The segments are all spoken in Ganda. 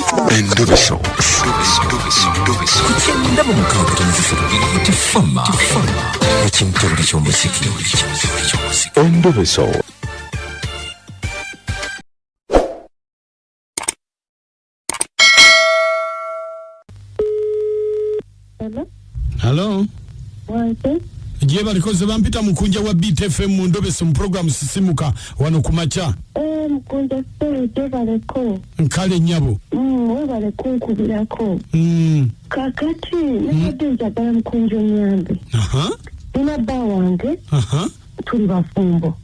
Endobeso. Ku 96.3 Tifama ekimtebuli ky'omuziki. Endobeso. Hello? Halo. Wante? Gye balikoze bampita mukunja wa Beat FM mu Ndobese mu program Sisimuka wano ku makya. Eh, mukunja sebo gyebaleko. Nkale nnyabo. Webale kunkubirako. Kakati nabadde njagala mukunja onyambe. Nina bba wange. Tuli bafumbo.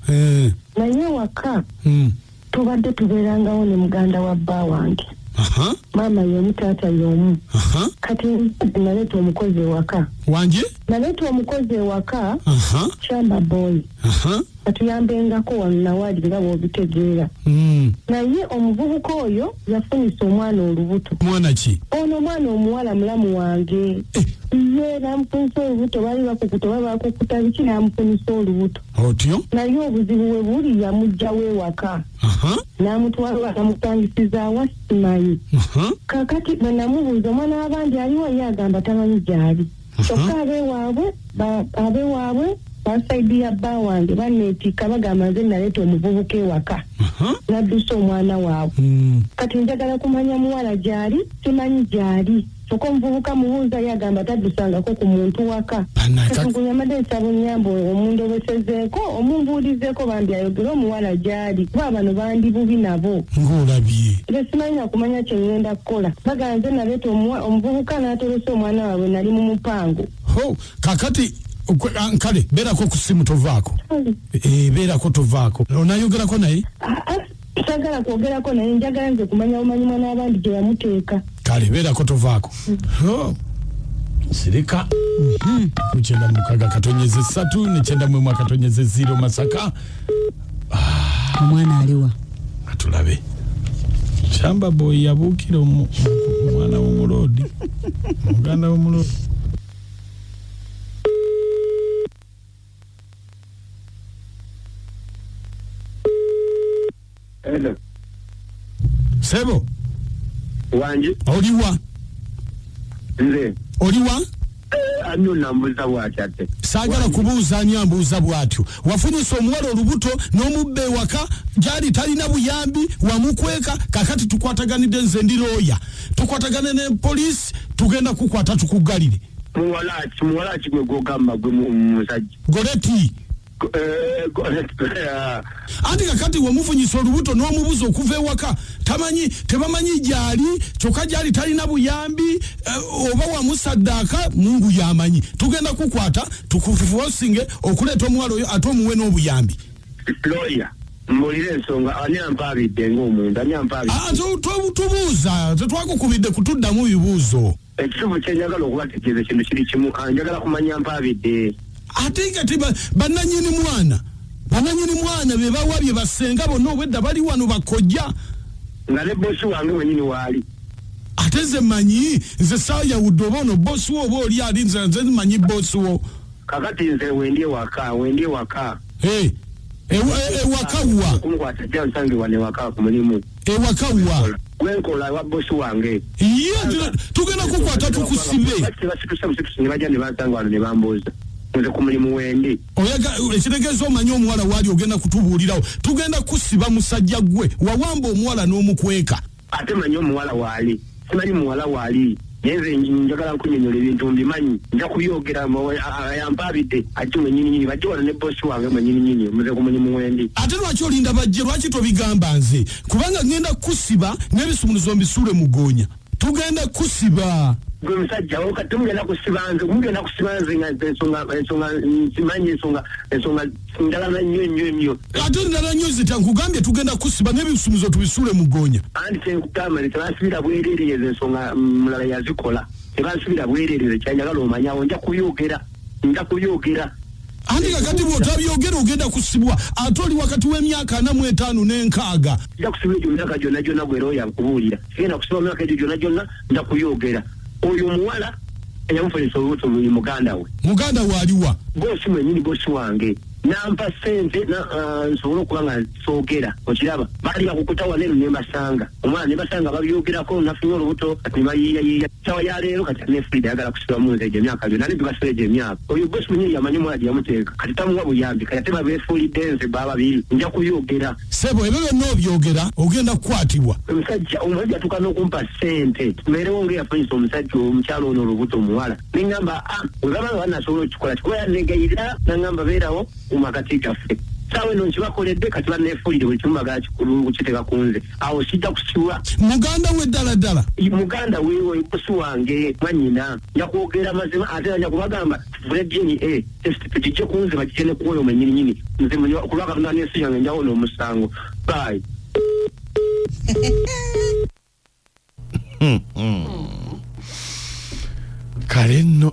Naye waka tubadde tubeerangawo ne muganda wa bba wange. Maama y'omu, taata y'omu. Kati naleeta omukozi ewaka. Wange? Naleeta omukozi ewaka. Shamba boy. Atuyambengako wano nawali nga bw'obitegeera. Naye omuvubuka oyo yafunisa omwana olubuto. Mwana ki? Ono omwana omuwala mulamu wange. Ye n'amufunisa olubuto, baali bakukuta oba bakukuta biki, n'amufunisa olubuto. Otyo? Naye obuzibu we buli yamuggyawo ewaka. N'amutwala n'amupangisiza simanyi. Kakati bwe namubuuza omwana w'abandi aliwo, ye agamba tamanyi gy'ali. Kyokka abeewaabwe basaidi ya bba wange banneetikka bagamba nze naleeta omuvubuka ewaka. N'addusa omwana waabwe. Kati njagala kumanya muwala gy'ali, simanyi gy'ali. Kyokka omuvubuka mubuuza ye agamba taddusangako ku muntu waka. Kati nkunyamade nsaba onnyambe omundobesezeeko, omumbuulizeeko bambi ayogere omuwala gy'ali. Kuba bano bandi bubi nabo. Ng'olabye. Nze simanyi na kumanya kye ŋŋenda kukola. Bagamba nze naleeta omuvubuka n'atolesa omwana waabwe nali mu mupango. Ho, kakati nkale beerako ku ssimu tovaako. Beerako tovaako. Onayogerako naye? Sagala kwogerako naye, njagala nze kumanya bumanyi mwana w'abandi gye yamuteeka. Kale beerako tovaako. Sirika. 96.3 91.0 Masaka. Omwana aliwa? Atulabe. Shamba boy yabuukira omwana w'omuloodi. Muganda w'omuloodi. Hello. Sebo. Wangi. Oliwa? Nze. Oliwa? Ani onambuuza bw'atyo ate? Saagala kubuuza ani ambuuza bw'atyo. Wafunyisa omuwala olubuto n'omubba ewaka gy'ali talina buyambi, wamukweka. Kakati tukwataganidde nze ndi looya. Tukwatagane ne poliisi, tugenda kukwata tukuggalire. Muwala ki gwe gw'ogamba gwe musajja? Goleti. Anti kakati wamufunyisa olubuto n'omubuza okuva ewaka, tamanyi, tebamanyi gy'ali, kyokka gy'ali talina buyambi, oba wamusaddaaka, Mungu y'amanyi. Tugenda kukwata tukufosinge okuleeta omuwala oyo ate omuwe n'obuyambi. Lawyer, mbulire ensonga, ani ampaabidde ng'omuntu, ani ampaabidde? Tubuuza, tetwakukubidde kutuddamu bibuuzo. Ekituufu kye njagala okubategeeza ekintu kiri kimu, njagala kumanya mpaabidde. Ate kati bannannyini mwana be bawabye basenga bonna obwedda bali wano bakojja. Nga ne boosi wange wennyini waali. Ate nze mmanyi, nze saayawudde oba ono boosi wo oba oli ali, nze mmanyi boosi wo. Kakati nze wendi ewaka. Ewaka wa? Okumukwata jja nsange wano ewaka ku mulimu. Ewaka wa? Gwenkola wa boosi wange. Ye, tugenda kukwata tukusibe. Basituse busitusi ne bajja ne bansanga wano ne bambuuza. Nze ku mulimu wendi. Ekitegeeza omanyi omuwala waali ogenda kutubuulirawo. Tugenda kusiba musajja gwe wawamba omuwala n'omukweka. Ate manyi omuwala waali. Simanyi muwala waali. Naye nze njagala nkunnyonnyola ebintu mbimanyi. Nja kubyogera yampaabidde ate mwennyini nnyini bajje wano ne boosi wange mwennyini nnyini muze ku mulimu wendi. Ate lwaki olinda bajje, lwaki tobigamba nze? Kubanga ngenda kusiba n'ebisumuluzo mbisuule mu ggoonya. Tugenda kusiba. Gwe musajja kati mugenda kusiba nze, mugenda kusiba nze nga ensonga nsimanyi ensonga ndala nnyo nnyo nnyo. Ate ndala nnyo zitya, nkugambye tugenda kusiba n'ebisumuluzo tubisuule mu ggoonya. Anti kye nkugamba nti tebansibira bwereere ezo ensonga mulala yazikola. Tebansibira bwereere kyanjagala omanyawo, nja kubyogera. Anti kakati bw'otabyogera ogenda kusibwa, ate oli wakati w'emyaka 45 ne 60. Nja kusibwa egyo myaka gyonna gyonna gwe looya nkubuulira. Sigenda kusiba myaka egyo gyonna gyonna, nja kubyogera. Oyo omuwala eyamufunisa olubuto luli muganda we. Muganda we aliwa? Boosi mwennyini, boosi wange. Nampa ssente nsobole okuba nga soogera. Okiraba, baali bakukuta wano eno ne mbasanga omwana, ne basanga babyogerako, nafunye olubuto, kati ne bayiiyayiiya. Sawa ya leero kati ne Frida ayagala kusibamu nze egyo emyaka byonna, ne bibasiba egyo emyaka. Oyo bosi mwennyini yamanyi omwana gye yamuteeka, kati tamuwa buyambi, kati ate babeefuulidde nze baba babiri. Nja kubyogera. Sebo, ebyo byonna obyogera, ogenda kukwatibwa. Omusajja atuuka n'okumpa ssente mbeerewo nga eyafunyisa omusajja omukyalo ono olubuto omuwala. Neŋŋamba, ah, bwe baba nga banasobola okukikola kikuba, yanegayirira naŋŋamba beerawo mu makati gaffe. Saawa eno nkibakoledde, kati baneefuulire buli kimu, bagala kukiteeka ku nze. Awo sijja kusibwa. Muganda we ddala ddala? Muganda wewe, bosi wange, mwanyina. Nja kwogera mazima, ate nja kubagamba tufune DNA test, tugijje ku nze, bagijje ne kuwoyo mwennyini nyini. Nze kulwa Katonda n'ensi yange njawona omusango. Bye. Kale nno.